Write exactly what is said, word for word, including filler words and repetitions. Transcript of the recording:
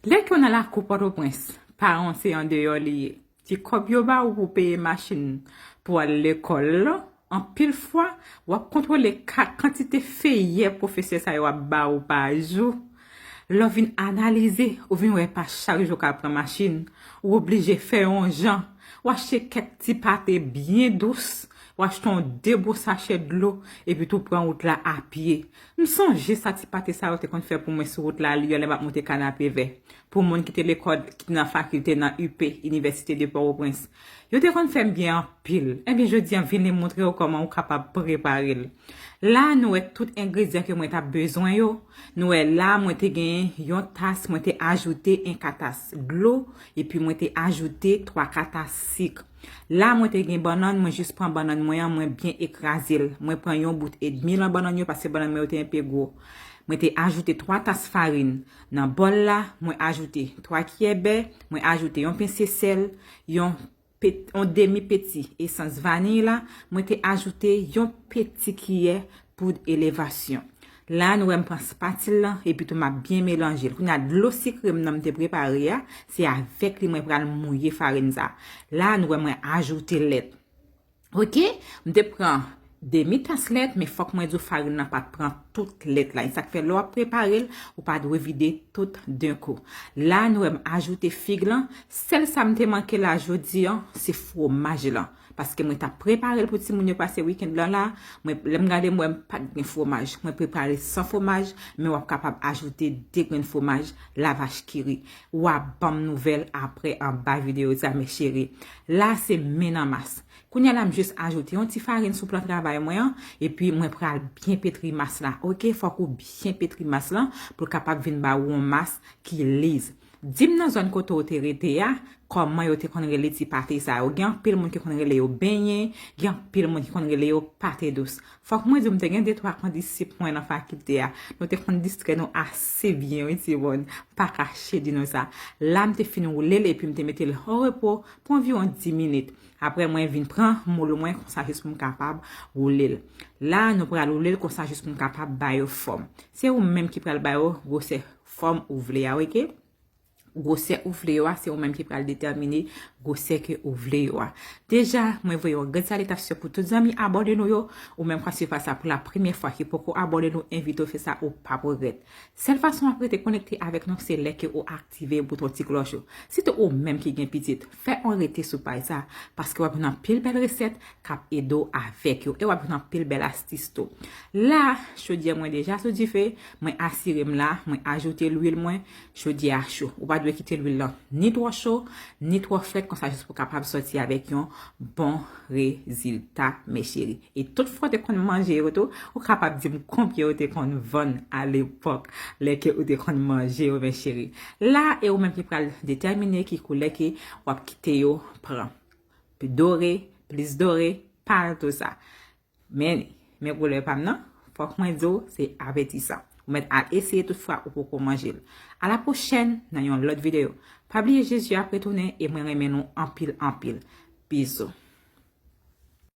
Lè ke w nan lakou Pòtoprens, paran w se andeyò li ye. Ti kòb yo ba w pou peye machin pou al lekòl lan, anpil fwa, w ap kontwole ka-, kantite feyè pwofesè sa yo ap ba w pa jou. Lè w vin analize, ou vin wè pa chak jou w ka pran machin, ou oblije fè yon jan, w achte kèk ti pate byen dous, w achte yon de bon sachè dlo, epi tou pran wout la a pye. M sonje sa ti pate sa yo te konn fè pou mwen sou wout la Lyon lè m ap monte Kanapevè. Pou moun ki te lekòl, ki te nan fakilte nan U P, Université de Port-au-Prince. Yo te konn fè m byen anpil. Ebyen, jodi a, m vin li montre w kòman ou kapab prepare l. La, nou wè tout engredyan ke mwen t ap bezwen yo. Nou wè la, mwen te gen yon tas, mwen te ajoute en ka tas dlo, epi mwen te ajoute twa ka tas sik. La, mwen te gen bannann, mwen jis pran bannann mwen an, mwen byen ekraze l. Mwen pran yon bout edmi lan bannann yo, paske bannann mwen yo te enpe gwo. Mwen te ajoute twa tas farin. Nan bòl la, mwen ajoute twa kiyè bè, mwen ajoute yon pense sèl, yon pet-, yon demi peti esans vaniy la, mwen te ajoute yon peti kiyè poud elevasyon. La, nou wè m pran spatil lan, epi tou m ap byen melanje l. Kounye a, dlo sikre m nan m te prepare a, se avèk li mwen pral mouye farin sa. La, nou wè mwen ajoute lèt. Oke, m te pran demi tas lèt, men fòk mwen di w farin nan pa t pran tout lèt la. E sa k fè lè w ap prepare l, ou pa dwe vide tout d'un coup. La, nou wè m ajoute fig lan. Sèl sa m te manke la jodi an, se fwomaj lan. Paske mwen t ap prepare l pou timoun yo pase wikenn lan la. Mwen, lè m gade, m wè m pa t gen fwomaj. Mwen prepare san fwomaj, men w ap kapab ajoute de grenn fwomaj, la vache qui rit. W a ban m nouvèl apre anba videyo sa, mes chéris. La, se men nan mas. Kounye a la, m jis ajoute yon ti farin sou plan travay mwen an, epi mwen pral byen petri mas la. Oke, fòk ou byen petri mas lan pou l kapab vin ba ou yon mas ki liz. Di m nan zòn kote w te rete a, kòman yo te konn rele ti pate sa yo. Gen anpil moun ki konn rele yo benyen, gen anpil moun ki konn rele yo pate dous. Fòk mwen di w, m te gen de twa kondisip mwen nan fakilte a. Nou te konn distrè nou ase byen, wi, timoun. Pa kache di nou sa. La, m te fin woule l epi m te mete l an repo pou anviwon dis minit. Apre, mwen vin pran moul mwen konsa jis pou m kapab woule l. La, nou pral woule l konsa jis pou m kapab ba yo fòm. Se ou menm ki pral ba yo gwosè fòm ou vle a, oke? Gwosè ou vle yo a, se ou menm ki pral detèmine gwosè ke ou vle yo a. Deja, mwen voye yon grenn salitasyon pou tout zanmi abòne nou yo, ou menm k ap swiv sa pou la premyè fwa, ki poko abòne nou, envite w fè sa, ou p ap regrèt. Sèl fason w ap rete konekte avèk nou, se lè ke ou aktive bouton ti klòch yo. Sitou ou menm ki gen pitit, fè yon rete sou paj sa, paske w ap jwenn anpil bèl resèt k ap ede w avèk yo, e w ap jwenn anpil bèl astis tou. La, chodyè mwen deja sou dife, mwen asire m la, mwen ajoute lwil mwen, chodyè a cho. Ou pa dwe kite lwil lan ni twò cho, ni twò frèt, konsa jis pou w kapab sòti avèk yon bon rezilta, mes chéris. E tout fwa w te konn manje yo tou, ou kapab di m konbyen yo te konn vann alepòk, lè ke ou te konn manje yo, mes chéris. La, e ou menm ki pral detèmine ki koulè ke w ap kite yo pran. Dore, plis dore, pal tou sa. Men, men koulè pa m nan, fòk mwen di w, se avètisan. Ou mèt al eseye tout fwa ou poko manje l. A la pwochèn nan yon lòt videyo. Pa bliye Jezi ap retounen e mwen renmen nou anpil, anpil. Bizou.